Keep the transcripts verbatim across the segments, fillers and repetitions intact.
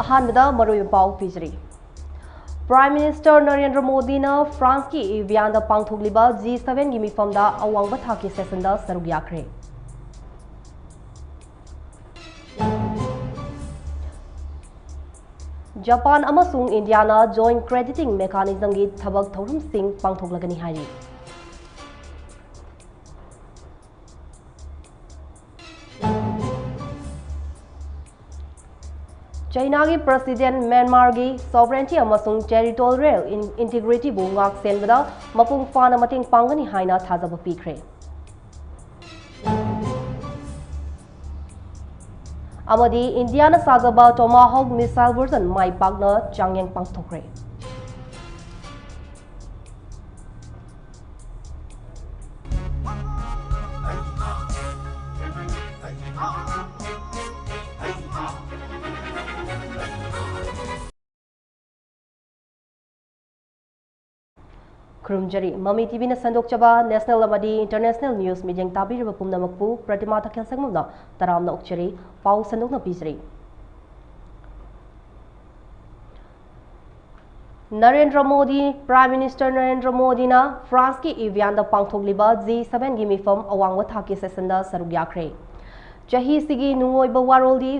ꯑꯍꯥꯟꯕꯗ ꯃꯔꯨꯑꯣꯏꯕ ꯄꯥꯎ ꯄꯤꯖꯔꯤ꯫ Prime Minister ꯅꯔꯦꯟꯗ꯭ꯔ ꯃꯣꯗꯤꯅ ꯐ꯭ꯔꯥꯟꯁꯀꯤ ꯏꯚꯤꯌꯥꯟꯗ ꯄꯥꯡꯊꯣꯛꯂꯤꯕ G seven ꯒꯤ ꯃꯤꯐꯝꯗ ꯑꯋꯥꯡꯕ ꯊꯥꯛꯀꯤ session ꯗ ꯁꯔꯨꯛ ꯌꯥꯈ꯭ꯔꯦ꯫ ꯖꯄꯥꯟ ꯑꯃꯁꯨꯡ ꯏꯟꯗꯤꯌꯥꯅ joint crediting mechanism ꯒꯤ ꯊꯕꯛ ꯊꯧꯔꯝꯁꯤꯡ ꯄꯥꯡꯊꯣꯛꯂꯒꯅꯤ ꯍꯥꯏꯔꯤ꯫ ꯆꯩꯅꯥꯒꯤ President ꯃ꯭ꯌꯥꯟꯃꯥꯔꯒꯤ sovereignty ꯑꯃꯁꯨꯡ territorial in-, integrity ꯕꯨ ꯉꯥꯛ ꯁꯦꯟꯕꯗ ꯃꯄꯨꯡ ꯐꯥꯅ ꯃꯇꯦꯡ ꯄꯥꯡꯒꯅꯤ ꯍꯥꯏꯅ ꯊꯥꯖꯕ ꯄꯤꯈ꯭ꯔꯦ꯫ ꯑꯃꯗꯤ ꯏꯟꯗꯤꯌꯥꯅ ꯁꯥꯖꯕ Tomahawk missile version ꯃꯥꯏ ꯄꯥꯛꯅ ꯆꯥꯡꯌꯦꯡ ꯄꯥꯡꯊꯣꯛꯈ꯭ꯔꯦ꯫ ꯈꯨꯔꯨꯝꯖꯔꯤ꯫ ꯃꯃꯤ ꯇꯤꯚꯤꯅ ꯁꯟꯗꯣꯛꯆꯕ national ꯑꯃꯗꯤ international news ꯃꯤꯠꯌꯦꯡ ꯇꯥꯕꯤꯔꯤꯕ ꯄꯨꯝꯅꯃꯛꯄꯨ ꯄ꯭ꯔꯇꯤꯃꯥ ꯇꯈꯦꯜ ꯁꯪꯕꯝꯅ ꯇꯔꯥꯝꯅ ꯑꯣꯛꯆꯔꯤ꯫ ꯄꯥꯎ ꯁꯟꯗꯣꯛꯅ ꯄꯤꯖꯔꯤ꯫ ꯅꯔꯦꯟꯗ꯭ꯔ ꯃꯣꯗꯤ, Prime Minister ꯅꯔꯦꯟꯗ꯭ꯔ ꯃꯣꯗꯤꯅ ꯐ꯭ꯔꯥꯟꯁꯀꯤ ꯏꯚꯤꯌꯥꯟꯗ ꯄꯥꯡꯊꯣꯛꯂꯤꯕ G seven ꯒꯤ ꯃꯤꯐꯝ ꯑꯋꯥꯡꯕ ꯊꯥꯛꯀꯤ session ꯗ ꯁꯔꯨꯛ ꯌꯥꯈ꯭ꯔꯦ꯫ ꯆꯍꯤꯁꯤꯒꯤ ꯅꯨꯡꯑꯣꯏꯕ ꯋꯥꯔꯣꯜꯗꯤ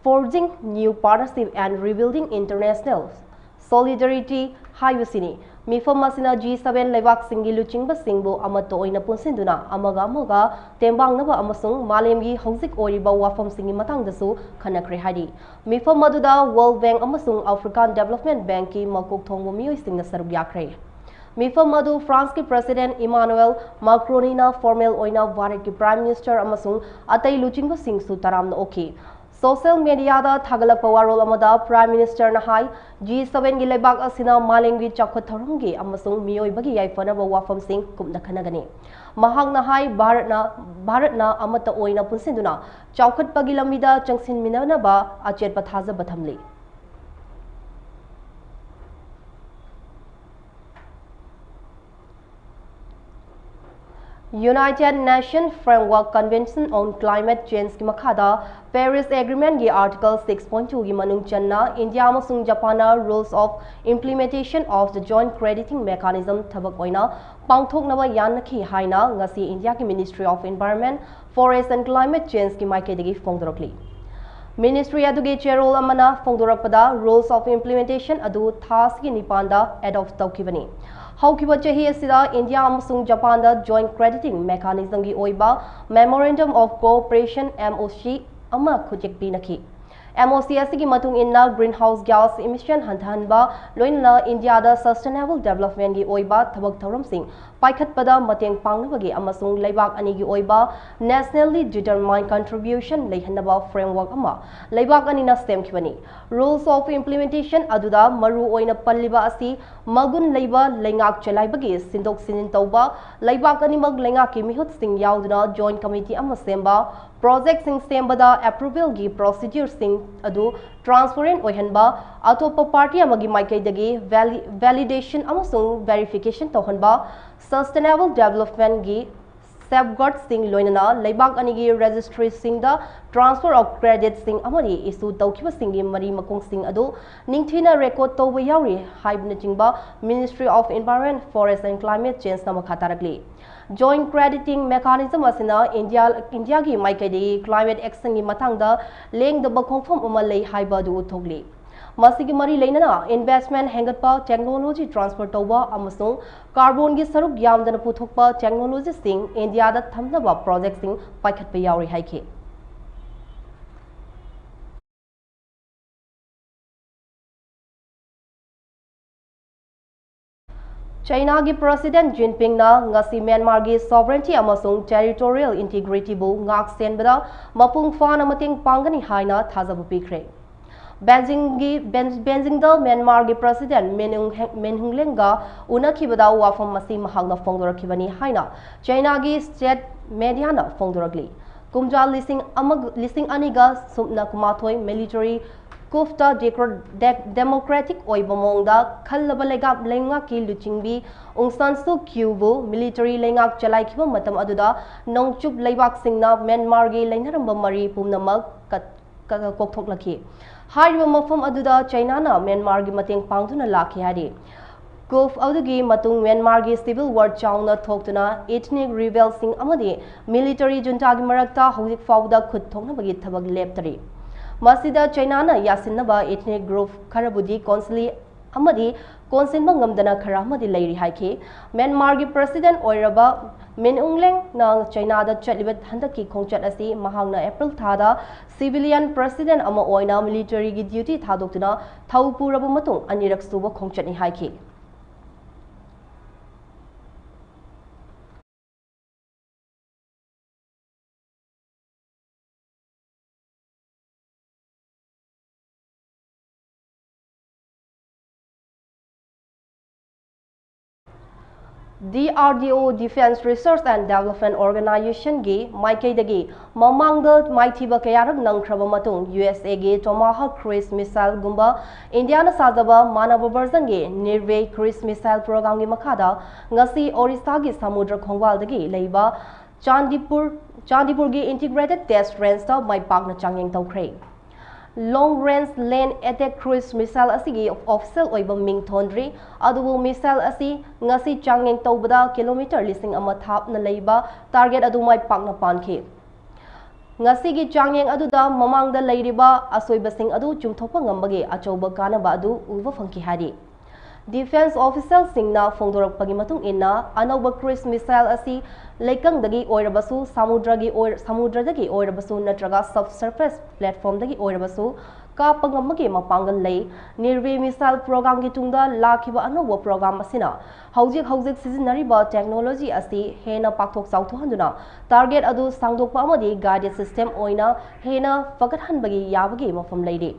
Forging New Partnership and Rebuilding International Solidarity ꯍꯥꯏꯕꯁꯤꯅꯤ꯫ ꯃꯤꯐꯝ ꯑꯁꯤꯅ G seven ꯂꯩꯕꯥꯛꯁꯤꯡꯒꯤ ꯂꯨꯆꯤꯡꯕꯁꯤꯡꯕꯨ ꯑꯃꯠꯇ ꯑꯣꯏꯅ ꯄꯨꯟꯁꯤꯟꯗꯨꯅ ꯑꯃꯒ ꯑꯃꯒ ꯇꯦꯡꯕꯥꯡꯅꯕ ꯑꯃꯁꯨꯡ ꯃꯥꯂꯦꯝꯒꯤ ꯍꯧꯖꯤꯛ ꯑꯣꯏꯔꯤꯕ ꯋꯥꯐꯝꯁꯤꯡꯒꯤ ꯃꯇꯥꯡꯗꯁꯨ ꯈꯟꯅꯈ꯭ꯔꯦ ꯍꯥꯏꯔꯤ꯫ ꯃꯤꯐꯝ ꯑꯗꯨꯗ World Bank ꯑꯃꯁꯨꯡ African Development Bank ꯀꯤ ꯃꯀꯣꯛ ꯊꯣꯡꯕ ꯃꯤꯑꯣꯏꯁꯤꯡꯅ ꯁꯔꯨꯛ ꯌꯥꯈ꯭ꯔꯦ꯫ ꯃꯤꯐꯝ ꯑꯗꯨ ꯐ꯭ꯔꯥꯟꯁꯀꯤ President Emmanuel Macron ꯅ formal ꯑꯣꯏꯅ ꯚꯥꯔꯠꯀꯤ Prime Minister ꯑꯃꯁꯨꯡ ꯑꯇꯩ ꯂꯨꯆꯤꯡꯕꯁꯤꯡꯁꯨ ꯇꯔꯥꯝꯅ ꯑꯣꯛꯈꯤ꯫ Social media ꯗ ꯊꯥꯒꯠꯂꯛꯄ ꯋꯥꯔꯣꯜ ꯑꯃꯗ Prime Minister ꯅ ꯍꯥꯏ, G seven ꯒꯤ ꯂꯩꯕꯥꯛ ꯑꯁꯤꯅ ꯃꯥꯂꯦꯝꯒꯤ ꯆꯥꯎꯈꯠ ꯊꯧꯔꯝꯒꯤ ꯑꯃꯁꯨꯡ ꯃꯤꯑꯣꯏꯕꯒꯤ ꯌꯥꯏꯐꯅꯕ ꯋꯥꯐꯝꯁꯤꯡ ꯀꯨꯞꯅ ꯈꯟꯅꯒꯅꯤ꯫ ꯃꯍꯥꯛꯅ ꯍꯥꯏ, ꯚꯥꯔꯠꯅ, ꯚꯥꯔꯠꯅ ꯑꯃꯠꯇ ꯑꯣꯏꯅ ꯄꯨꯟꯁꯤꯟꯗꯨꯅ ꯆꯥꯎꯈꯠꯄꯒꯤ ꯂꯝꯕꯤꯗ ꯆꯪꯁꯤꯟꯃꯤꯟꯅꯅꯕ ꯑꯆꯦꯠꯄ ꯊꯥꯖꯕ ꯊꯝꯂꯤ꯫ United Nations Framework Convention on Climate Change ꯒꯤ ꯃꯈꯥꯗ Paris Agreement ꯒꯤ Article six point two ꯒꯤ ꯃꯅꯨꯡ ꯆꯟꯅ ꯏꯟꯗꯤꯌꯥ ꯑꯃꯁꯨꯡ ꯖꯄꯥꯟꯅ Rules of Implementation of the Joint Crediting Mechanism ꯊꯕꯛ ꯑꯣꯏꯅ ꯄꯥꯡꯊꯣꯛꯅꯕ ꯌꯥꯅꯈꯤ ꯍꯥꯏꯅ ꯉꯁꯤ ꯏꯟꯗꯤꯌꯥꯒꯤ Ministry of Environment, Forest and Climate Change ꯒꯤ ꯃꯥꯏꯀꯩꯗꯒꯤ ꯐꯣꯡꯗꯣꯔꯛꯂꯤ꯫ Ministry ꯑꯗꯨꯒꯤ ꯆꯦꯔꯣꯜ ꯑꯃꯅ ꯐꯣꯡꯗꯣꯔꯛꯄꯗ, Rules of Implementation ꯑꯗꯨ ꯊꯥ ꯑꯁꯤꯒꯤ ꯅꯤꯄꯥꯟꯗ adopt ꯇꯧꯈꯤꯕꯅꯤ꯫ ꯍꯧꯈꯤꯕ ꯆꯍꯤ ꯑꯁꯤꯗ ꯏꯟꯗꯤꯌꯥ ꯑꯃꯁꯨꯡ ꯖꯄꯥꯟꯗ Joint Crediting Mechanism ꯒꯤ ꯑꯣꯏꯕ Memorandum of Cooperation, M O C, ꯑꯃ ꯈꯨꯠꯌꯦꯛ ꯄꯤꯅꯈꯤ꯫ M O C ꯑꯁꯤꯒꯤ ꯃꯇꯨꯡ ꯏꯟꯅ greenhouse gas emission ꯍꯟꯊꯍꯟꯕ, ꯂꯣꯏꯅꯅ ꯏꯟꯗꯤꯌꯥꯗ sustainable development ꯒꯤ ꯑꯣꯏꯕ ꯊꯕꯛ ꯊꯧꯔꯝꯁꯤꯡ ꯄꯥꯏꯈꯠꯄꯗ ꯃꯇꯦꯡ ꯄꯥꯡꯅꯕꯒꯤ ꯑꯃꯁꯨꯡ ꯂꯩꯕꯥꯛ ꯑꯅꯤꯒꯤ ꯑꯣꯏꯕ nationally determined contribution ꯂꯩꯍꯟꯅꯕ framework ꯑꯃ ꯂꯩꯕꯥꯛ ꯑꯅꯤꯅ ꯁꯦꯝꯈꯤꯕꯅꯤ꯫ Rules of Implementation ꯑꯗꯨꯗ ꯃꯔꯨ ꯑꯣꯏꯅ ꯄꯜꯂꯤꯕ ꯑꯁꯤ ꯃꯒꯨꯟ ꯂꯩꯕ ꯂꯩꯉꯥꯛ ꯆꯂꯥꯏꯕꯒꯤ ꯁꯤꯟꯗꯣꯛ ꯁꯤꯟꯖꯤꯟ ꯇꯧꯕ, ꯂꯩꯕꯥꯛ ꯑꯅꯤꯃꯛ ꯂꯩꯉꯥꯛꯀꯤ ꯃꯤꯍꯨꯠꯁꯤꯡ ꯌꯥꯎꯗꯨꯅ Joint Committee ꯑꯃ ꯁꯦꯝꯕ, project ꯁꯤꯡ ꯁꯦꯝꯕꯗ approval ꯒꯤ procedure ꯁꯤꯡ ꯑꯗꯨ transparent ꯑꯣꯏꯍꯟꯕ, ꯑꯇꯣꯞꯄ party ꯑꯃꯒꯤ ꯃꯥꯏꯀꯩꯗꯒꯤ vali-, validation ꯑꯃꯁꯨꯡ verification ꯇꯧꯍꯟꯕ, sustainable development ꯒꯤ safeguard ꯁꯤꯡ ꯂꯣꯏꯅꯅ ꯂꯩꯕꯥꯛ ꯑꯅꯤꯒꯤ registry ꯁꯤꯡꯗ transfer of credit ꯁꯤꯡ ꯑꯃꯗꯤ issue ꯇꯧꯈꯤꯕꯁꯤꯡꯒꯤ ꯃꯔꯤ ꯃꯈꯣꯡꯁꯤꯡ ꯑꯗꯨ ꯅꯤꯡꯊꯤꯅ record ꯇꯧꯕ ꯌꯥꯎꯔꯤ ꯍꯥꯏꯕꯅꯆꯤꯡꯕ Ministry of Environment, Forest and Climate Change ꯅ ꯃꯈꯥ ꯇꯥꯔꯛꯂꯤ꯫ Joint Crediting Mechanism ꯑꯁꯤꯅ ꯏꯟꯗꯤꯌꯥ, ꯏꯟꯗꯤꯌꯥꯒꯤ ꯃꯥꯏꯀꯩꯗꯒꯤ climate action ꯒꯤ ꯃꯇꯥꯡꯗ ꯂꯦꯡꯗꯕ ꯈꯣꯡꯐꯝ ꯑꯃ ꯂꯩ ꯍꯥꯏꯕ ꯑꯗꯨ ꯎꯠꯊꯣꯛꯂꯤ꯫ ꯃꯁꯤꯒꯤ ꯃꯔꯤ ꯂꯩꯅꯅ investment ꯍꯦꯟꯒꯠꯄ, technology transfer ꯇꯧꯕ ꯑꯃꯁꯨꯡ carbon ꯒꯤ ꯁꯔꯨꯛ ꯌꯥꯝꯗꯅ ꯄꯨꯊꯣꯛꯄ technology ꯁꯤꯡ ꯏꯟꯗꯤꯌꯥꯗ ꯊꯝꯅꯕ project ꯁꯤꯡ ꯄꯥꯏꯈꯠꯄ ꯌꯥꯎꯔꯤ ꯍꯥꯏꯈꯤ꯫ ꯆꯥꯏꯅꯥꯒꯤ President ꯖꯤꯟꯄꯤꯡꯅ ꯉꯁꯤ ꯃ꯭ꯌꯥꯟꯃꯥꯔꯒꯤ sovereignty ꯑꯃꯁꯨꯡ territorial integrity ꯕꯨ ꯉꯥꯛ ꯁꯦꯟꯕꯗ ꯃꯄꯨꯡ ꯐꯥꯅ ꯃꯇꯦꯡ ꯄꯥꯡꯒꯅꯤ ꯍꯥꯏꯅ ꯊꯥꯖꯕ ꯄꯤꯈ꯭ꯔꯦ꯫ ꯕꯦꯟꯖꯤꯡꯒꯤ, ꯕꯦꯟ-, ꯕꯦꯟꯖꯤꯡꯗ ꯃ꯭ꯌꯥꯟꯃꯥꯔꯒꯤ President ꯃꯤꯟ ꯑꯣꯡ ꯍꯦ-, ꯃꯤꯟ ꯑꯣꯡ ꯍ꯭ꯂꯦꯡꯒ ꯎꯅꯈꯤꯕꯗ ꯋꯥꯐꯝ ꯑꯁꯤ ꯃꯍꯥꯛꯅ ꯐꯣꯡꯗꯣꯔꯛꯈꯤꯕꯅꯤ ꯍꯥꯏꯅ ꯆꯥꯏꯅꯥꯒꯤ state media ꯅ ꯐꯣꯡꯗꯣꯔꯛꯂꯤ꯫ ꯀꯨꯝꯖꯥ ꯂꯤꯁꯤꯡ ꯑꯃꯒ, ꯂꯤꯁꯤꯡ ꯑꯅꯤꯒ ꯁꯨꯞꯅ ꯀꯨꯟꯃꯥꯊꯣꯏ military ꯀꯨꯐꯇ ꯗꯦꯀ꯭ꯔꯣ-, ꯗꯦ-, ꯗꯦꯃꯣꯀ꯭ꯔꯦꯇꯤꯛ ꯑꯣꯏꯕ ꯃꯑꯣꯡꯗ ꯈꯜꯂꯕ ꯂꯩꯉꯥꯛ, ꯂꯩꯉꯥꯛꯀꯤ ꯂꯨꯆꯤꯡꯕꯤ ꯑꯣꯡ ꯁꯥꯟ ꯁꯨ ꯀ꯭ꯌꯨꯕꯨ ꯃꯤꯂꯤꯇꯔꯤ ꯂꯩꯉꯥꯛ ꯆꯂꯥꯏꯈꯤꯕ ꯃꯇꯝ ꯑꯗꯨꯗ ꯅꯣꯡꯆꯨꯞ ꯂꯩꯕꯥꯛꯁꯤꯡꯅ ꯃ꯭ꯌꯥꯟꯃꯥꯔꯒꯤ ꯂꯩꯅꯔꯝꯕ ꯃꯔꯤ ꯄꯨꯝꯅꯃꯛ ꯀꯠ-, ꯀ-, ꯀꯣꯛꯊꯣꯛꯂꯛꯈꯤ꯫ ꯍꯥꯏꯔꯤꯕ ꯃꯐꯝ ꯑꯗꯨꯗ ꯆꯩꯅꯥꯅ ꯃ꯭ꯌꯥꯟꯃꯥꯔꯒꯤ ꯃꯇꯦꯡ ꯄꯥꯡꯗꯨꯅ ꯂꯥꯛꯈꯤ ꯍꯥꯏꯔꯤ꯫ ꯀꯨꯐ ꯑꯗꯨꯒꯤ ꯃꯇꯨꯡ ꯃ꯭ꯌꯥꯟꯃꯥꯔꯒꯤ civil war ꯆꯥꯎꯅ ꯊꯣꯛꯇꯨꯅ ethnic rebelꯁꯤꯡ ꯑꯃꯗꯤ ꯃꯤꯂꯤꯇꯔꯤ ꯖꯨꯟꯇꯥꯒꯤ ꯃꯔꯛꯇ ꯍꯧꯖꯤꯛ ꯐꯥꯎꯕꯗ ꯈꯨꯠ ꯊꯣꯛꯅꯕꯒꯤ ꯊꯕꯛ ꯂꯦꯞꯇꯔꯤ꯫ ꯃꯁꯤꯗ ꯆꯩꯅꯥꯅ ꯌꯥꯁꯤꯟꯅꯕ ethnic group ꯈꯔꯕꯨꯗꯤ ꯀꯣꯟꯁꯤꯜꯂꯤ ꯑꯃꯗꯤ ꯀꯣꯟꯁꯤꯟꯕ ꯉꯝꯗꯅ ꯈꯔ ꯑꯃꯗꯤ ꯂꯩꯔꯤ ꯍꯥꯏꯈꯤ꯫ ꯃ꯭ꯌꯥꯟꯃꯥꯔꯒꯤ president ꯑꯣꯏꯔꯕ ꯃꯤꯟ ꯑꯣꯡ ꯂꯦꯡꯅ ꯆꯩꯅꯥꯗ ꯆꯠꯂꯤꯕ ꯍꯟꯗꯛꯀꯤ ꯈꯣꯡꯆꯠ ꯑꯁꯤ ꯃꯍꯥꯛꯅ ꯑꯦꯄ꯭ꯔꯤꯜ ꯊꯥꯗ civilian president ꯑꯃ ꯑꯣꯏꯅ ꯃꯤꯂꯤꯇꯔꯤꯒꯤ duty ꯊꯥꯗꯣꯛꯇꯨꯅ ꯊꯧ ꯄꯨꯔꯕ ꯃꯇꯨꯡ ꯑꯅꯤꯔꯛ ꯁꯨꯕ ꯈꯣꯡꯆꯠꯅꯤ ꯍꯥꯏꯈꯤ꯫ DRDO, Defence Research and Development Organizationꯒꯤ ꯃꯥꯏꯀꯩꯗꯒꯤ ꯃꯃꯥꯡꯗ ꯃꯥꯏꯊꯤꯕ ꯀꯌꯥꯔꯛ ꯅꯪꯈ꯭ꯔꯕ ꯃꯇꯨꯡ USAꯒꯤ Tomahawk cruise missileꯒꯨꯝꯕ ꯏꯟꯗꯤꯌꯥꯅ ꯁꯥꯖꯕ ꯃꯥꯟꯅꯕ versionꯒꯤ Nirve cruise missile programmeꯒꯤ ꯃꯈꯥꯗ ꯉꯁꯤ ꯑꯣꯔꯤꯁꯥꯒꯤ ꯁꯃꯨꯗ꯭ꯔ ꯈꯣꯡꯕꯥꯜꯗꯒꯤ ꯂꯩꯕ ꯆꯥꯟꯗꯤꯄꯨꯔ, ꯆꯥꯟꯗꯤꯄꯨꯔꯒꯤ Integrated Test Rangeꯇ ꯃꯥꯏ ꯄꯥꯛꯅ ꯆꯥꯡꯌꯦꯡ ꯇꯧꯈ꯭ꯔꯦ꯫ Long Range Land Attack Cruise Missile ꯑꯁꯤꯒꯤ official ꯑꯣꯏꯕ ꯃꯤꯡ ꯊꯣꯟꯗ꯭ꯔꯤ, ꯑꯗꯨꯕꯨ missile ꯑꯁꯤ ꯉꯁꯤ ꯆꯥꯡꯌꯦꯡ ꯇꯧꯕꯗ kilometre ꯂꯤꯁꯤꯡ ꯑꯃ ꯊꯥꯞꯅ ꯂꯩꯕ target ꯑꯗꯨ ꯃꯥꯏ ꯄꯥꯛꯅ ꯄꯥꯟꯈꯤ꯫ ꯉꯁꯤꯒꯤ ꯆꯥꯡꯌꯦꯡ ꯑꯗꯨꯗ ꯃꯃꯥꯡꯗ ꯂꯩꯔꯤꯕ ꯑꯁꯣꯏꯕꯁꯤꯡ ꯑꯗꯨ ꯆꯨꯝꯊꯣꯛꯄ ꯉꯝꯕꯒꯤ ꯑꯆꯧꯕ ꯀꯥꯟꯅꯕ ꯑꯗꯨ ꯎꯕ ꯐꯪꯈꯤ ꯍꯥꯏꯔꯤ꯫ Defence officialꯁꯤꯡꯅ ꯐꯣꯡꯗꯣꯔꯛꯄꯒꯤ ꯃꯇꯨꯡ ꯏꯟꯅ, ꯑꯅꯧꯕ cruise missile ꯑꯁꯤ ꯂꯩꯀꯪꯗꯒꯤ ꯑꯣꯏꯔꯕꯁꯨ, ꯁꯃꯨꯗ꯭ꯔꯒꯤ ꯑꯣꯏ-, ꯁꯃꯨꯗ꯭ꯔꯗꯒꯤ ꯑꯣꯏꯔꯕꯁꯨ ꯅꯠꯇ꯭ꯔꯒ subsurface platformꯗꯒꯤ ꯑꯣꯏꯔꯕꯁꯨ ꯀꯥꯞꯄ ꯉꯝꯕꯒꯤ ꯃꯄꯥꯡꯒꯜ ꯂꯩ꯫ Nirve missile programmeꯒꯤ ꯇꯨꯡꯗ ꯂꯥꯛꯈꯤꯕ ꯑꯅꯧꯕ program ꯑꯁꯤꯅ ꯍꯧꯖꯤꯛ ꯍꯧꯖꯤꯛ ꯁꯤꯖꯤꯟꯅꯔꯤꯕ technology ꯑꯁꯤ ꯍꯦꯟꯅ ꯄꯥꯛꯊꯣꯛ ꯆꯥꯎꯊꯣꯛꯍꯟꯗꯨꯅ target ꯑꯗꯨ ꯁꯥꯡꯗꯣꯛꯄ ꯑꯃꯗꯤ guided system ꯑꯣꯏꯅ ꯍꯦꯟꯅ ꯐꯒꯠꯍꯟꯕꯒꯤ ꯌꯥꯕꯒꯤ ꯃꯐꯝ ꯂꯩꯔꯤ꯫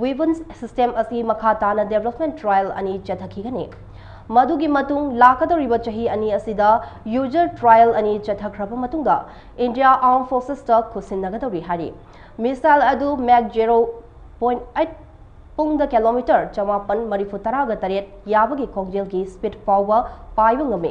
Weapon system ꯑꯁꯤ ꯃꯈꯥ ꯇꯥꯅ development trial ꯑꯅꯤ ꯆꯠꯊꯈꯤꯒꯅꯤ꯫ ꯃꯗꯨꯒꯤ ꯃꯇꯨꯡ ꯂꯥꯛꯀꯗꯧꯔꯤꯕ ꯆꯍꯤ ꯑꯅꯤ ꯑꯁꯤꯗ user trial ꯑꯅꯤ ꯆꯠꯊꯈ꯭ꯔꯕ ꯃꯇꯨꯡꯗ India Armed Forcesꯇ ꯈꯨꯠꯁꯤꯟꯅꯒꯗꯧꯔꯤ ꯍꯥꯏꯔꯤ꯫ Missile ꯑꯗꯨ Mach zero, ꯄꯣꯏꯟꯠ ꯑꯩꯠ ꯄꯨꯡꯗ ꯀꯤꯂꯣꯃꯤꯇꯔ ꯆꯃꯥꯄꯟ ꯃꯔꯤꯐꯨ ꯇꯔꯥꯒ ꯇꯔꯦꯠ ꯌꯥꯕꯒꯤ ꯈꯣꯡꯖꯦꯜꯒꯤ ꯁ꯭ꯄꯤꯗ ꯐꯥꯎꯕ ꯄꯥꯏꯕ ꯉꯝꯃꯤ꯫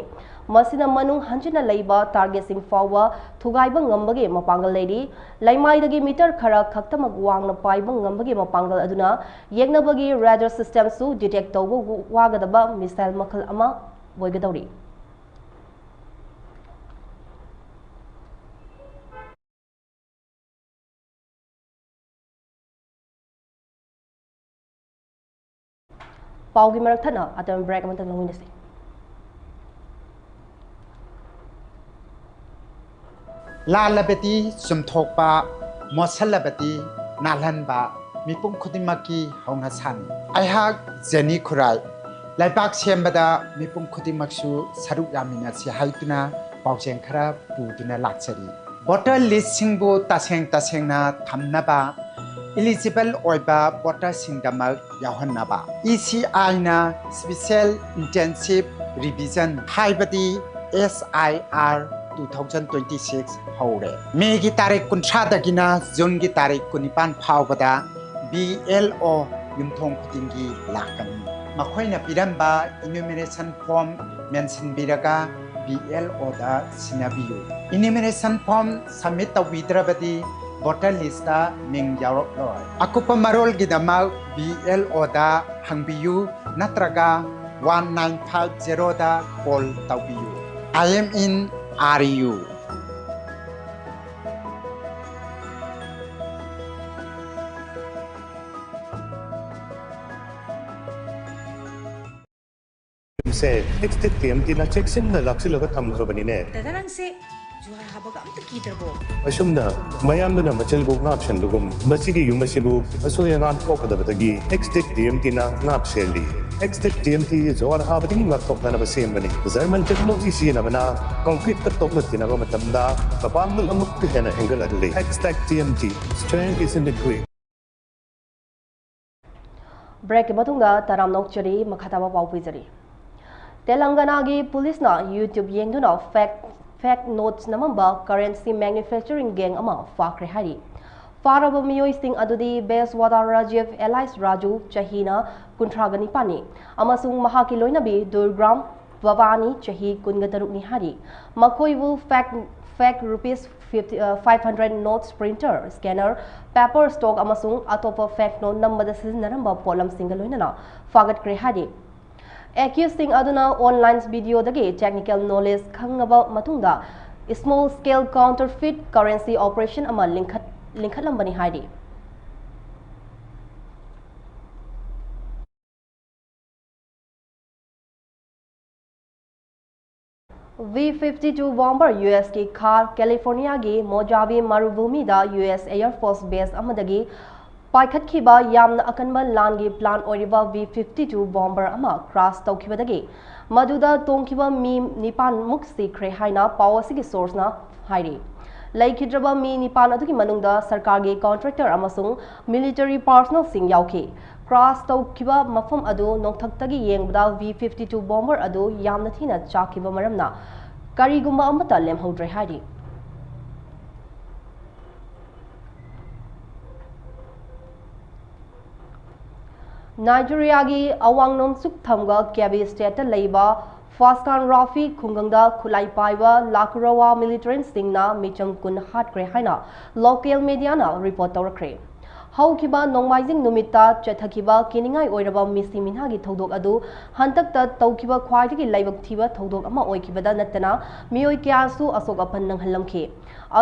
ꯃꯁꯤꯅ ꯃꯅꯨꯡ ꯍꯟꯖꯤꯟꯅ ꯂꯩꯕ ꯇꯥꯔꯒꯦꯠꯁꯤꯡ ꯐꯥꯎꯕ ꯊꯨꯒꯥꯏꯕ ꯉꯝꯕꯒꯤ ꯃꯄꯥꯡꯒꯜ ꯂꯩꯔꯤ꯫ ꯂꯩꯃꯥꯏꯗꯒꯤ ꯃꯤꯇꯔ ꯈꯔ ꯈꯛꯇꯃꯛ ꯋꯥꯡꯅ ꯄꯥꯏꯕ ꯉꯝꯕꯒꯤ ꯃꯄꯥꯡꯒꯜ ꯑꯗꯨꯅ ꯌꯦꯛꯅꯕꯒꯤ ꯔꯦꯗꯥꯔ ꯁꯤꯁꯇꯦꯝꯁꯨ ꯗꯤꯇꯦꯛ ꯇꯧꯕ ꯋꯥꯒꯗꯕ ꯃꯤꯁꯥꯏꯜ ꯃꯈꯜ ꯑꯃ ꯑꯣꯏꯒꯗꯧꯔꯤ꯫ ꯄꯥꯎꯒꯤ ꯃꯔꯛ ꯊꯠꯅ ꯑꯇꯣꯞꯄ ꯕ꯭ꯔꯦꯛ ꯑꯃꯇꯪ ꯂꯧꯃꯤꯟꯅꯁꯤ꯫ ꯂꯥꯜꯂꯕꯗꯤ ꯆꯨꯝꯊꯣꯛꯄ, ꯃꯣꯠꯁꯜꯂꯕꯗꯤ ꯅꯥꯜꯍꯟꯕ, ꯃꯤꯄꯨꯝ ꯈꯨꯗꯤꯡꯃꯛꯀꯤ ꯍꯧꯅꯁꯥꯅꯤ꯫ ꯑꯩꯍꯥꯛ ꯖꯦꯅꯤ ꯈꯨꯔꯥꯏ, ꯂꯩꯕꯥꯛ ꯁꯦꯝꯕꯗ ꯃꯤꯄꯨꯝ ꯈꯨꯗꯤꯡꯃꯛꯁꯨ ꯁꯔꯨꯛ ꯌꯥꯃꯤꯟꯅꯁꯤ ꯍꯥꯏꯗꯨꯅ ꯄꯥꯎꯖꯦꯜ ꯈꯔ ꯄꯨꯗꯨꯅ ꯂꯥꯛꯆꯔꯤ꯫ ꯚꯣꯇꯔ ꯂꯤꯁꯁꯤꯡꯕꯨ ꯇꯁꯦꯡ ꯇꯁꯦꯡꯅ ꯊꯝꯅꯕ, ꯏꯂꯤꯖꯤꯕꯜ ꯑꯣꯏꯕ ꯚꯣꯇꯔꯁꯤꯡꯗꯃꯛ ꯌꯥꯎꯍꯟꯅꯕ ꯏ ꯁꯤ ꯑꯥꯏꯅ ꯁ꯭ꯄꯤꯁꯦꯜ ꯏꯟꯇꯦꯟꯁꯤꯚ ꯔꯤꯚꯤꯖꯟ, ꯍꯥꯏꯕꯗꯤ S I R two thousand twenty six ꯍꯧꯔꯦ꯫ ꯃꯦꯒꯤ ꯇꯥꯔꯤꯛ ꯀꯨꯟꯊ꯭ꯔꯥꯗꯒꯤꯅ ꯖꯨꯟꯒꯤ ꯇꯥꯔꯤꯛ ꯀꯨꯟꯅꯤꯄꯥꯟ ꯐꯥꯎꯕꯗ ꯕꯤ ꯑꯦꯜ ꯑꯣ ꯌꯨꯝꯊꯣꯡ ꯈꯨꯗꯤꯡꯒꯤ ꯂꯥꯛꯀꯅꯤ꯫ ꯃꯈꯣꯏꯅ ꯄꯤꯔꯝꯕ ꯏꯅ꯭ꯌꯨꯃꯔꯦꯁꯟ ꯐꯣꯔꯝ ꯃꯦꯟꯁꯤꯟꯕꯤꯔꯒ ꯕꯤ ꯑꯦꯜ ꯑꯣꯗ ꯁꯤꯟꯅꯕꯤꯌꯨ꯫ ꯏꯅ꯭ꯌꯨꯃꯔꯦꯁꯟ ꯐꯣꯔꯝ ꯁꯕꯃꯤꯠ ꯇꯧꯕꯤꯗ꯭ꯔꯕꯗꯤ ꯚꯣꯇꯔ ꯂꯤꯁꯇ ꯃꯤꯡ ꯌꯥꯎꯔꯛꯂꯣꯏ꯫ ꯑꯀꯨꯞꯄ ꯃꯔꯣꯜꯒꯤꯗꯃꯛ ꯕꯤ ꯑꯦꯜ ꯑꯣꯗ ꯍꯪꯕꯤꯌꯨ ꯅꯠꯇ꯭ꯔꯒ ꯋꯥꯟ ꯅꯥꯏꯟ ꯐꯥꯏꯚ ꯖꯦꯔꯣꯗ ꯀꯣꯜ ꯇꯧꯕꯤꯌꯨ꯫ I am in R U꯫ ꯁꯦ ꯑꯦꯛꯁꯇꯦꯛ ꯇꯤ ꯑꯦꯝ ꯇꯤꯅ ꯆꯦꯛꯁꯤꯟꯅ ꯂꯥꯛꯁꯤꯜꯂꯒ ꯊꯝꯈ꯭ꯔꯕꯅꯤꯅꯦ꯫ ꯗꯗꯥ, ꯅꯪꯁꯦ ꯖꯨꯍꯥꯔ ꯍꯥꯕꯒ ꯑꯝꯇ ꯀꯤꯗ꯭ꯔꯕꯣ? ꯑꯁꯨꯝꯅ ꯃꯌꯥꯝꯗꯨꯅ ꯃꯆꯤꯜꯕꯨ ꯉꯥꯞꯁꯟꯕꯒꯨꯝ, ꯃꯁꯤꯒꯤ ꯌꯨꯝ ꯑꯁꯤꯕꯨ ꯑꯁꯣꯏ ꯑꯉꯥꯝ ꯊꯣꯛꯀꯗꯕꯗꯒꯤ ꯑꯦꯛꯁꯇꯦꯛ ꯇꯤ ꯑꯦꯝ ꯇꯤꯅ ꯉꯥꯛ ꯁꯦꯜꯂꯤ꯫ ꯑꯦꯛꯁꯇꯦꯛ ꯇꯤ ꯑꯦꯝ ꯇꯤ ꯖꯨꯍꯥꯔ ꯍꯥꯕꯗꯒꯤ ꯉꯥꯛꯊꯣꯛꯅꯅꯕ ꯁꯦꯝꯕꯅꯤ꯫ ꯖꯔꯃꯟ ꯇꯦꯛꯅꯣꯂꯣꯖꯤ ꯁꯤꯖꯤꯟꯅꯕꯅ ꯀꯪꯀ꯭ꯔꯤꯠꯇ ꯇꯣꯛꯂꯛꯇꯅꯕ ꯃꯇꯝꯗ ꯃꯄꯥꯡꯒꯜ ꯑꯃꯨꯛꯀ ꯍꯦꯟꯅ ꯍꯦꯟꯒꯠꯍꯜꯂꯤ꯫ Xtech T M T, strength is in the grit꯫ ꯕ꯭ꯔꯦꯛꯀꯤ ꯃꯇꯨꯡꯗ ꯇꯔꯥꯝꯅ ꯑꯣꯛꯆꯔꯤ, ꯃꯈꯥ ꯇꯥꯕ ꯄꯥꯎ ꯄꯤꯖꯔꯤ꯫ ꯇꯦꯂꯪꯒꯅꯥꯒꯤ ꯄꯨꯂꯤꯁꯅ YouTube ꯌꯦꯡꯗꯨꯅ ꯐꯦꯛ, ꯐꯦꯛ ꯅꯣꯠꯁ ꯅꯝꯃꯝꯕ ꯀꯔꯦꯟꯁꯤ ꯃꯦꯅꯨꯐꯦꯛꯆꯔꯤꯡ ꯒꯦꯡ ꯑꯃ ꯐꯥꯈ꯭ꯔꯦ ꯍꯥꯏꯔꯤ꯫ ꯐꯥꯔꯕ ꯃꯤꯑꯣꯏꯁꯤꯡ ꯑꯗꯨꯗꯤ ꯕꯦꯁꯋꯥꯗꯥ ꯔꯥꯖꯤꯚ ꯑꯦꯂꯥꯏꯁ ꯔꯥꯖꯨ, ꯆꯍꯤꯅ ꯀꯨꯟꯊ꯭ꯔꯥꯒ ꯅꯤꯄꯥꯟꯅꯤ, ꯑꯃꯁꯨꯡ ꯃꯍꯥꯛꯀꯤ ꯂꯣꯏꯅꯕꯤ ꯗꯨꯔꯒ꯭ꯔꯥꯝ ꯚꯕꯥꯅꯤ, ꯆꯍꯤ ꯀꯨꯟꯒ ꯇꯔꯨꯛꯅꯤ ꯍꯥꯏꯔꯤ꯫ ꯃꯈꯣꯏꯕꯨ fake, fake rupees fifty, ꯑ, five hundred notes, printer, scanner, paper stock ꯑꯃꯁꯨꯡ ꯑꯇꯣꯞꯄ fake note ꯅꯝꯕꯗ ꯁꯤꯖꯤꯟꯅꯔꯝꯕ ꯄꯣꯠꯂꯝꯁꯤꯡꯒ ꯂꯣꯏꯅꯅ ꯐꯥꯒꯠꯈ꯭ꯔꯦ ꯍꯥꯏꯔꯤ꯫ Accusedꯁꯤꯡ ꯑꯗꯨꯅ online videoꯗꯒꯤ technical knowledge ꯈꯪꯉꯕ ꯃꯇꯨꯡꯗ small scale counterfeit currency operation ꯑꯃ ꯂꯤꯡꯈꯠ-, ꯂꯤꯡꯈꯠꯂꯝꯕꯅꯤ ꯍꯥꯏꯔꯤ꯫ V fifty-two bomber U S ꯀꯤ ꯈꯥ ꯀꯦꯂꯤꯐꯣꯔꯅꯤꯌꯥꯒꯤ ꯃꯣꯖꯥꯕꯤ ꯃꯔꯨꯚꯨꯃꯤꯗ U S Air Force base ꯑꯃꯗꯒꯤ ꯄꯥꯏꯈꯠꯈꯤꯕ ꯌꯥꯝꯅ ꯑꯀꯟꯕ ꯂꯥꯟꯒꯤ plan ꯑꯣꯏꯔꯤꯕ V fifty-two bomber ꯑꯃ crash ꯇꯧꯈꯤꯕꯗꯒꯤ ꯃꯗꯨꯗ ꯇꯣꯡꯈꯤꯕ ꯃꯤ ꯅꯤꯄꯥꯟꯃꯨꯛ ꯁꯤꯈ꯭ꯔꯦ ꯍꯥꯏꯅ ꯄꯥꯎ ꯑꯁꯤꯒꯤ sourceꯅ ꯍꯥꯏꯔꯤ꯫ ꯂꯩꯈꯤꯗ꯭ꯔꯕ ꯃꯤ ꯅꯤꯄꯥꯟ ꯑꯗꯨꯒꯤ ꯃꯅꯨꯡꯗ ꯁꯔꯀꯥꯔꯒꯤ contractor ꯑꯃꯁꯨꯡ military personnelꯁꯤꯡ ꯌꯥꯎꯈꯤ꯫ Crash ꯇꯧꯈꯤꯕ ꯃꯐꯝ ꯑꯗꯨ ꯅꯣꯡꯊꯛꯇꯒꯤ ꯌꯦꯡꯕꯗ V fifty-two bomber ꯑꯗꯨ ꯌꯥꯝꯅ ꯊꯤꯅ ꯆꯥꯛꯈꯤꯕ ꯃꯔꯝꯅ ꯀꯔꯤꯒꯨꯝꯕ ꯑꯃꯠꯇ ꯂꯦꯝꯍꯧꯗ꯭ꯔꯦ ꯍꯥꯏꯔꯤ꯫ ꯅꯥꯏꯖꯦꯔꯤꯌꯥꯒꯤ ꯑꯋꯥꯡ ꯅꯣꯡꯆꯨꯞ ꯊꯪꯕ ꯀꯦꯕꯤ stateꯇ ꯂꯩꯕ ꯐꯥꯁꯀꯥꯟ ꯔꯥꯐꯤ ꯈꯨꯡꯒꯪꯗ ꯈꯨꯠꯂꯥꯏ ꯄꯥꯏꯕ ꯂꯥꯀ꯭ꯔꯣꯋꯥ militantꯁꯤꯡꯅ ꯃꯤꯆꯝ ꯀꯨꯟ ꯍꯥꯠꯈ꯭ꯔꯦ ꯍꯥꯏꯅ local mediaꯅ report ꯇꯧꯔꯛꯈ꯭ꯔꯦ꯫ ꯍꯧꯈꯤꯕ ꯅꯣꯡꯃꯥꯏꯖꯤꯡ ꯅꯨꯃꯤꯠꯇ ꯆꯠꯊꯈꯤꯕ ꯀꯤꯅꯤꯡꯉꯥꯏ ꯑꯣꯏꯔꯕ ꯃꯤꯁꯤ ꯃꯤꯅꯥꯒꯤ ꯊꯧꯗꯣꯛ ꯑꯗꯨ ꯍꯟꯗꯛꯇ ꯇꯧꯈꯤꯕ ꯈ꯭ꯋꯥꯏꯗꯒꯤ ꯂꯥꯏꯕꯛ ꯊꯤꯕ ꯊꯧꯗꯣꯛ ꯑꯃ ꯑꯣꯏꯈꯤꯕꯗ ꯅꯠꯇꯅ ꯃꯤꯑꯣꯏ ꯀꯌꯥꯁꯨ ꯑꯁꯣꯛ ꯑꯄꯟ ꯅꯪꯍꯜꯂꯝꯈꯤ꯫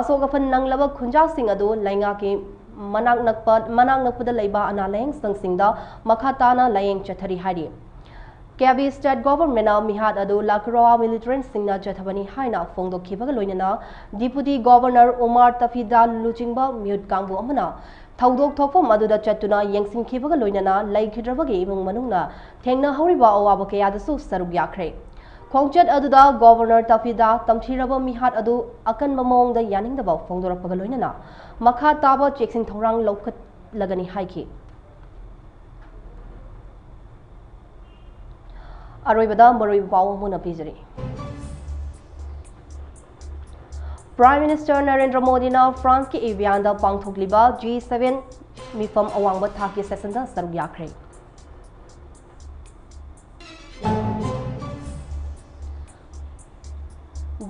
ꯑꯁꯣꯛ ꯑꯄꯟ ꯅꯪꯂꯕ ꯈꯨꯟꯖꯥꯁꯤꯡ ꯑꯗꯨ ꯂꯩꯉꯥꯛꯀꯤ ꯃꯅꯥꯛ ꯅꯛꯄ, ꯃꯅꯥꯛ ꯅꯛꯄꯗ ꯂꯩꯕ ꯑꯅꯥ ꯂꯥꯌꯦꯡ ꯁꯪꯁꯤꯡꯗ ꯃꯈꯥ ꯇꯥꯅ ꯂꯥꯌꯦꯡ ꯆꯠꯊꯔꯤ ꯍꯥꯏꯔꯤ꯫ ꯀꯦꯕꯤ state governmentꯅ ꯃꯤꯍꯥꯠ ꯑꯗꯨ ꯂꯥꯀ꯭ꯔꯣꯋꯥ militantꯁꯤꯡꯅ ꯆꯠꯊꯕꯅꯤ ꯍꯥꯏꯅ ꯐꯣꯡꯗꯣꯛꯈꯤꯕꯒ ꯂꯣꯏꯅꯅ Deputy Governor ꯎꯃꯥꯔ ꯇꯐꯤꯗꯥ ꯂꯨꯆꯤꯡꯕ ꯃꯤꯍꯨꯠ ꯀꯥꯡꯕꯨ ꯑꯃꯅ ꯊꯧꯗꯣꯛ ꯊꯣꯛꯐꯝ ꯑꯗꯨꯗ ꯆꯠꯇꯨꯅ ꯌꯦꯡꯁꯤꯟꯈꯤꯕꯒ ꯂꯣꯏꯅꯅ ꯂꯩꯈꯤꯗ꯭ꯔꯕꯒꯤ ꯏꯃꯨꯡ ꯃꯅꯨꯡꯅ ꯊꯦꯡꯅꯍꯧꯔꯤꯕ ꯑꯋꯥꯕ ꯀꯌꯥꯗꯁꯨ ꯁꯔꯨꯛ ꯌꯥꯈ꯭ꯔꯦ꯫ ꯈꯣꯡꯆꯠ ꯑꯗꯨꯗ Governor ꯇꯐꯤꯗꯥ ꯇꯝꯊꯤꯔꯕ ꯃꯤꯍꯥꯠ ꯑꯗꯨ ꯑꯀꯟꯕ ꯃꯑꯣꯡꯗ ꯌꯥꯅꯤꯡꯗꯕ ꯐꯣꯡꯗꯣꯔꯛꯄꯒ ꯂꯣꯏꯅꯅ ꯃꯈꯥ ꯇꯥꯕ ꯆꯦꯛꯁꯤꯟ ꯊꯧꯔꯥꯡ ꯂꯧꯈꯠꯂꯒꯅꯤ ꯍꯥꯏꯈꯤ꯫ ꯑꯔꯣꯏꯕꯗ ꯃꯔꯨꯑꯣꯏꯕ ꯄꯥꯎ ꯑꯃꯨꯛ ꯍꯟꯅ ꯄꯤꯖꯔꯤ꯫ Prime Minister ꯅꯔꯦꯟꯗ꯭ꯔ ꯃꯣꯗꯤꯅ ꯐ꯭ꯔꯥꯟꯁꯀꯤ ꯏꯚꯤꯌꯥꯟꯗ ꯄꯥꯡꯊꯣꯛꯂꯤꯕ ꯖꯤ ꯁꯚꯦꯟ ꯃꯤꯐꯝ ꯑꯋꯥꯡꯕ ꯊꯥꯛꯀꯤ ꯁꯦꯁꯟꯗ ꯁꯔꯨꯛ ꯌꯥꯈ꯭ꯔꯦ꯫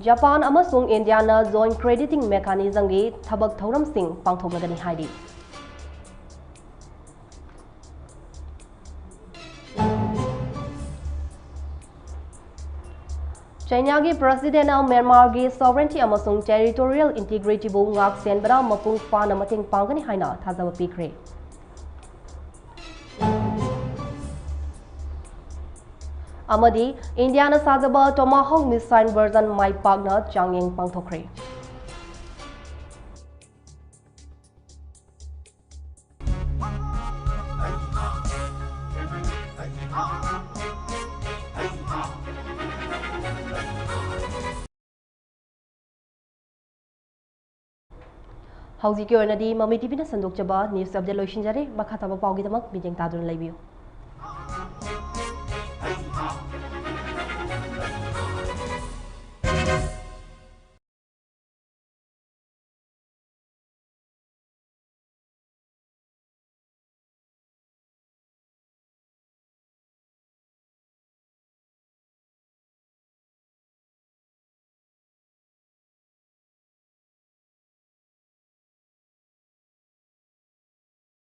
ꯖꯄꯥꯟ ꯑꯃꯁꯨꯡ ꯏꯟꯗꯤꯌꯥꯅ joint crediting mechanismꯒꯤ ꯊꯕꯛ ꯊꯧꯔꯝꯁꯤꯡ ꯄꯥꯡꯊꯣꯛꯂꯒꯅꯤ ꯍꯥꯏꯔꯤ꯫ ꯆꯩꯅꯥꯒꯤ ꯄ꯭ꯔꯁꯤꯗꯦꯟꯅ ꯃ꯭ꯌꯥꯟꯃꯥꯔꯒꯤ sovereignty ꯑꯃꯁꯨꯡ territorial integrityꯕꯨ ꯉꯥꯛ ꯁꯦꯟꯕꯗ ꯃꯄꯨꯡ ꯐꯥꯅ ꯃꯇꯦꯡ ꯄꯥꯡꯒꯅꯤ ꯍꯥꯏꯅ ꯊꯥꯖꯕ ꯄꯤꯈ꯭ꯔꯦ꯫ ꯑꯃꯗꯤ ꯏꯟꯗꯤꯌꯥꯅ ꯁꯥꯖꯕ Tomahawk missile version ꯃꯥꯏ ꯄꯥꯛꯅ ꯆꯥꯡꯌꯦꯡ ꯄꯥꯡꯊꯣꯛꯈ꯭ꯔꯦ꯫ ꯍꯧꯖꯤꯛꯀꯤ ꯑꯣꯏꯅꯗꯤ ꯃꯃꯤ ꯇꯤꯚꯤꯅ ꯁꯟꯗꯣꯛꯆꯕ news update ꯂꯣꯏꯁꯤꯟꯖꯔꯦ꯫ ꯃꯈꯥ ꯇꯥꯕ ꯄꯥꯎꯒꯤꯗꯃꯛ ꯃꯤꯠꯌꯦꯡ ꯇꯥꯗꯨꯅ ꯂꯩꯕꯤꯌꯨ꯫